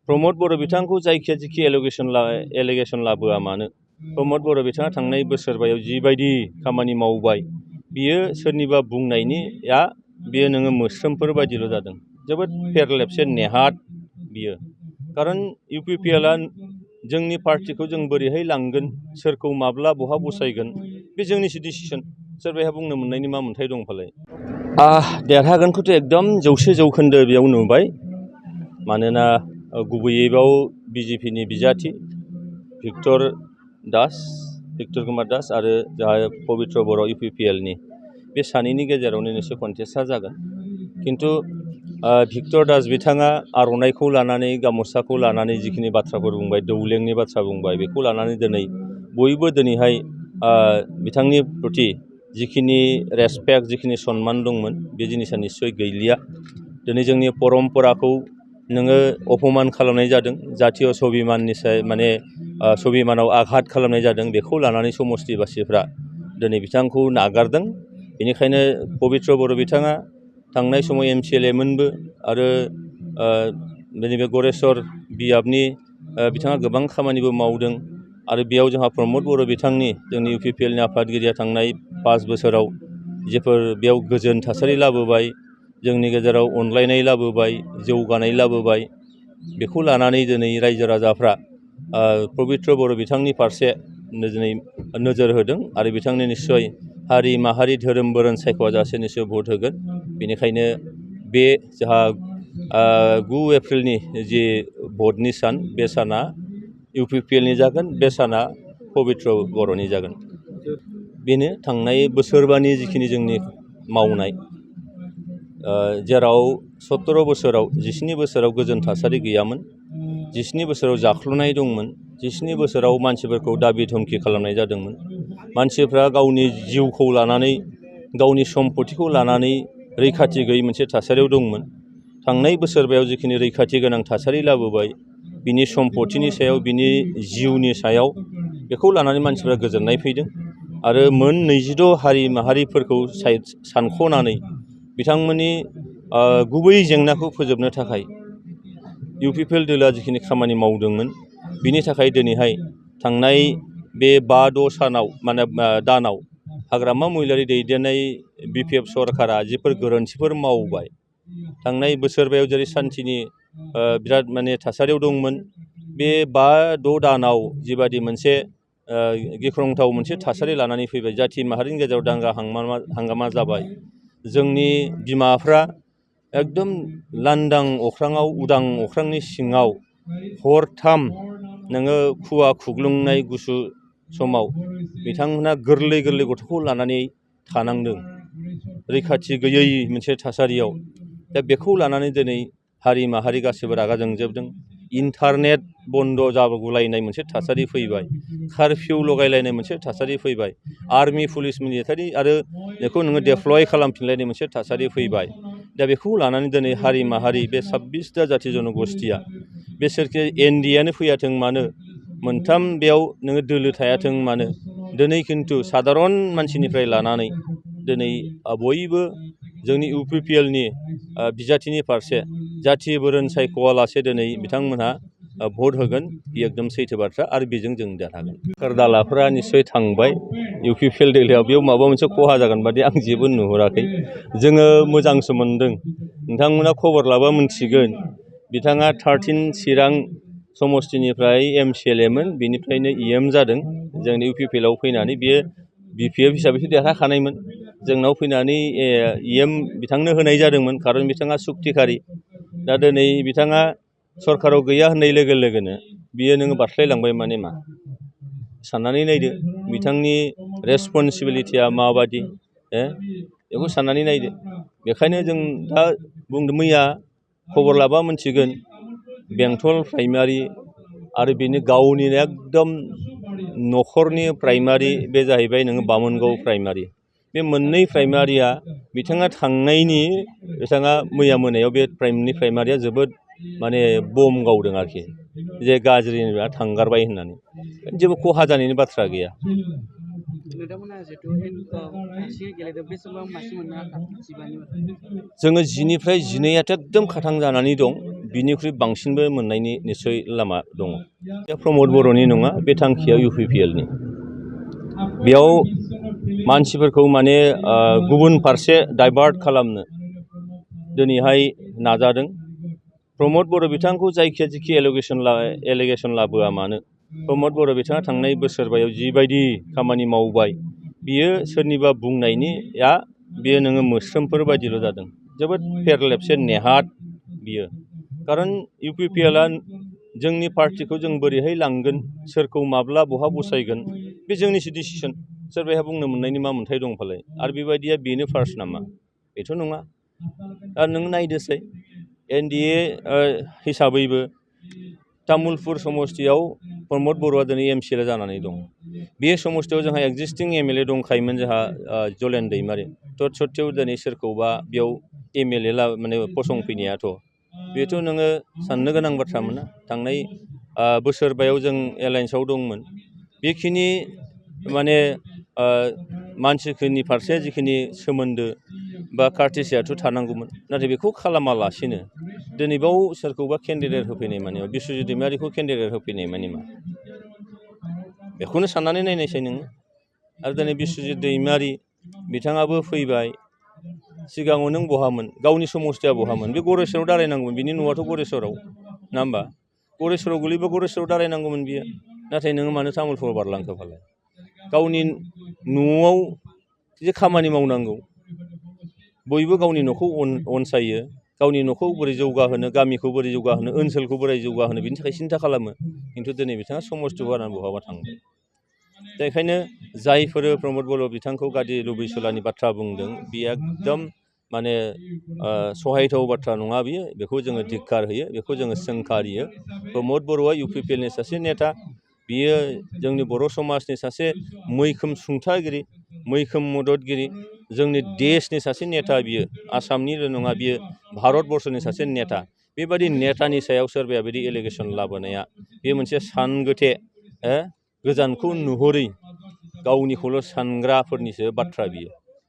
प्रमद बर' बिथांखौ जायखिया जिखि एलिगेसन लाबोआ मानो प्रमद बर' बिथाङा थांनाय बोसोरबायाव जिबायदि खामानि मावबाय बियो सोरनिबा बुंनायनिया बियो नोङो मोस्रोमफोर बायदिल' जादों जोबोद फेरलेबसे नेहाद बियो खारन UPPLआ जोंनि पार्टिखौ जों बोरैहाय लांगोन सोरखौ माब्ला बहा बसायगोन बे जोंनिसो डिसिसन सोरबाया बुंनो मोननायनि मा मोन्थाय दं फालाय देरहागोनखौथ' एकदम 100% बेयाव नुबाय मानोना गुबैयै बेयाव BJPनि बिजाथि भिक्टर कुमार दास आरो जोंहा पबित्र बर' UPPLनि बे सानैनि गेजेरावनो निश्चय कन्टेस्टआ जागोन खिन्थु भिक्टर दास बिथाङा आर'नाइखौ लानानै गाम'साखौ लानानै जिखिनि बाथ्राफोर बुंबाय दौलेंनि बाथ्रा बुंबाय बेखौ लानानै दिनै बयबो दिनैहाय बिथांनि प्रति जिखिनि रेसपेक्ट जिखिनि सन्मान दंमोन बे जिनिसा निस्सय गैलिया दिनै जोंनि परम्पराखौ नोङो अपमान खालामनाय जादों जातीय स्वाभिमाननि माने स्वाभिमानाव आघात खालामनाय जादों बेखौ लानानै समस्तिबासिफ्रा दिनै बिथांखौ नागारदों बेनिखायनो पबित्र बर' बिथाङा थांनाय समाव MCLA मोनबो आरो नैबे गरेस्वर बियाबनि बिथाङा गोबां खामानिबो मावदों आरो बेयाव जोंहा प्रमद बर' बिथांनि जोंनि UPPLनि आफादगिरिया थांनाय 5 बोसोराव जेफोर बेयाव गोजोन थासारि लाबोबाय जोंनि गेजेराव अनलायनाय लाबोबाय जौगानाय लाबोबाय बेखौ लानानै दिनै रायजो राजाफ्रा पबित्र बर' बिथांनि फारसे दिनै नोजोर होदों आरो बिथांनि निस्सय हारि माहारि धोरोम बोरोन सायख'जासे निस्सय भट होगोन बेनिखायनो बे जोंहा 9 एप्रिलनि जि भटनि सान बे साना UPPLनि जागोन बे साना पबित्र बर'नि जागोन बेनो थांनाय बोसोरबानि जिखिनि जोंनि मावनाय जेराव 17 बोसोराव 17 बोसोराव गोजोन थासारि गैयामोन 17 बोसोराव जाख्ल'नाय दंमोन 17 बोसोराव मानसिफोरखौ दाबि धमखि खालामनाय जादोंमोन मानसिफ्रा गावनि जिउखौ लानानै गावनि सम्पतिखौ लानानै रैखाथि गैयै मोनसे थासारियाव दंमोन थांनाय बोसोरबायाव जिखिनि रैखाथि गोनां थासारि लाबोबाय बिनि सम्पतिनि सायाव बिनि जिउनि सायाव बेखौ लानानै मानसिफ्रा गोजोननाय फैदों आरो मोन 26 हारि माहारिफोरखौ सानख'नानै बिथांमोननि गुबै जेंनाखौ फोजोबनो थाखाय UPPL दोलोआ जिखिनि खामानि मावदोंमोन बिनि थाखाय दिनैहाय थांनाय बे 5-6 सानाव माने दानाव हाग्रामा महिलारि दैदेननाय BPF सरकारा जिफोर गोरोन्थिफोर मावबाय थांनाय बोसोरबायाव जेरै सान्थिनि बिराद माने थासारियाव दंमोन बे 5-6 दानाव जिबादि मोनसे गिख्रंथाव मोनसे थासारि लानानै फैबाय जाथि माहारिनि गेजेराव दांगा हांगामा जाबाय जोंनि बिमाफ्रा एकदम लांदां अख्राङाव उदां अख्रांनि सिङाव हरथाम नोङो खुवा खुग्लुंनाय गुसु समाव बिथांमोना गोरलै गथ'खौ लानानै थानांदों रैखाथि गैयै मोनसे थासारियाव दा बेखौ लानानै दिनै हारि माहारि गासैबो रागा जोंजोबदों इन्टारनेट बन्द जागुलायनाय मोनसे थासारि फैबाय कारफिउ लगायलायनाय मोनसे थासारि फैबाय आर्मि पुलिस मिलिटारि आरो बेखौ नोङो डेप्लय खालामफिनलायनाय मोनसे थासारि फैबाय दा बेखौ लानानै दिनै हारि माहारि बे 26टा जाथि जनगोष्ठिया बेसोरखि NDAनो फैयाथों मानो मोनथाम बेयाव नोङो दोलो थायाथों मानो दिनै खिन्थु साधारन मानसिनिफ्राय लानानै दिनै बयबो जोंनि UPPLनि बिजाथिनि फारसे जाथि बोरोन सायख'वालासे दिनै बिथांमोनहा भट होगोन बे एकदम सैथो बाथ्रा आरो बेजों जों देरहागोन दालाफोरा निस्सय थांबाय UPPL दोलोआव बेयाव माबा मोनसे खहा जागोन बादि आं जेबो नुहुराखै जोङो मोजांसो मोनदों नोंथांमोना खबर लाबा मोनथिगोन बिथाङा 13 चिरां समस्तिनिफ्राय MCLA मोन बिनिफ्रायनो EM जादों जोंनि UPPLआव फैनानै बियो BPF हिसाबैसो देरहाखानायमोन जोंनाव फैनानै EM बिथांनो होनाय जादोंमोन खारन बिथाङा सुक्तिखारि दा दिनै बिथाङा सरकाराव गैया होननाय लोगो लोगोनो बियो नोङो बारस्लायलांबाय माने मा साननानै नायदो बिथांनि रेसपन्सिबिलिटिया माबादि बेखौ साननानै नायदो बेखायनो जों दा बुंदों मैया खबर लाबा मोनथिगोन बेंटल प्राइमारि आरो बेनि गावनि एकदम न'खरनि प्राइमारि बे जाहैबाय नोङो बामोनगाव प्राइमारि बे मोननै प्राइमारिया बिथाङा थांनायनि बिथाङा मैया मोनायाव बे प्राइमारिया जोबोद माने बम गावदों आरोखि जे गाज्रि थांगारबाय होननानै जेबो खहा जानायनि बाथ्रा गैया जोङो 10निफ्राय 12 एकदम खाथां जानानै दं बिनिख्रुइ बांसिनबो मोननायनि निस्सय लामा दङ। प्रमद बर'नि नङा, बे थांखिया UPPLनि। बेयाव मानसिफोरखौ माने गुबुन फारसे डाइभार्ट खालामनो दिनैहाय नाजादों। प्रमद बर' बिथांखौ जायखिया जिखि एलिगेसन लाबोआ मानो, प्रमद बर' बिथाङा थांनाय बोसोरबायाव जिबायदि खामानि मावबाय, बियो सोरनिबा बुंनायनिया बियो नोङो मोस्रोमफोर बायदिल' जादों। जोबोद फेरलेबसे नेहाथ बियो। खारन UPPLआ जोंनि पार्टिखौ जों बोरैहाय लांगोन, सोरखौ माब्ला बहा बसायगोन, बे जोंनिसो डिसिसन। सोरबाया बुंनो मोननायनि मा मोन्थाय दं फालाय? आरो बेबायदिया बेनो फार्स्ट नामा? बेथ' नङा। दा नों नायदोसै NDA हिसाबैबो तामुलपुर समस्तियाव प्रमद बर'आ दिनै MCLA जानानै दं। बे समस्तियाव जोंहा एक्जिस्टिं MLA दंखायोमोन, जोंहा जलेन दैमारि। तत्सत्तेव दिनै सोरखौबा बेयाव MLA माने फसंफैनायाथ' बेथ' नोङो साननो गोनां बाथ्रामोन ना। थांनाय बोसोरबायाव जों एलायन्सआव दंमोन। बेखिनि माने मानसिफोरनि फारसे जिखिनि सोमोन्दो बा कार्टेसियाथ' थानांगौमोन, नाथाय बेखौ खालामालासिनो दिनै बाव सोरखौबा केन्डिडेट होफैनाय माने बिस्वजित दैमारिखौ केन्डिडेट होफैनाय माने मा? बेखौनो साननानै नायनायसै नोङो। आरो दिनै बिस्वजित दैमारि बिथाङाबो फैबाय। सिगाङाव नों बहामोन? गावनि समस्तिया बहामोन? बे गरेस्वराव दारायनांगौमोन। बिनि न'आथ' गरेस्वराव, नङा होमबा? गरेस्वराव गोलैबा गरेस्वराव दारायनांगौमोन बियो। नाथाय नोङो मानो तामुलपुराव बारलांखो फालाय? गावनि न'आव जे खामानि मावनांगौ, बयबो गावनि न'खौ अनसायो, गावनि न'खौ बोरै जौगाहोनो, गामिखौ बोरै जौगाहोनो, ओनसोलखौ बोरै जौगाहोनो, बिनि थाखाय सिन्था खालामो। खिन्थु दिनै बिथाङा समस्ति गारनानै बहाबा थांबाय। दा बेखायनो जायफोर प्रमद बर' बिथांखौ गादि लुबैसुलानि बाथ्रा बुंदों, बेयो एकदम माने सहायथाव बाथ्रा नङा बियो। बेखौ जोङो धिक्कार होयो, बेखौ जोङो सोंखारियो। प्रमद बर'आ UPPLनि सासे नेता। बियो जोंनि बर' समाजनि सासे मैखोम सुंथागिरि, मैखोम मददगिरि, जोंनि देशनि सासे नेता बियो। आसामनिल' नङा, बियो भारतबर्षनि सासे नेता। बेबायदि नेतानि सायाव सोरबाया बिदि एलिगेसन लाबोनाया बे मोनसे सानगोथे, गोजानखौ नुहुरै गावनिखौल' सानग्राफोरनिसो बाथ्रा बियो।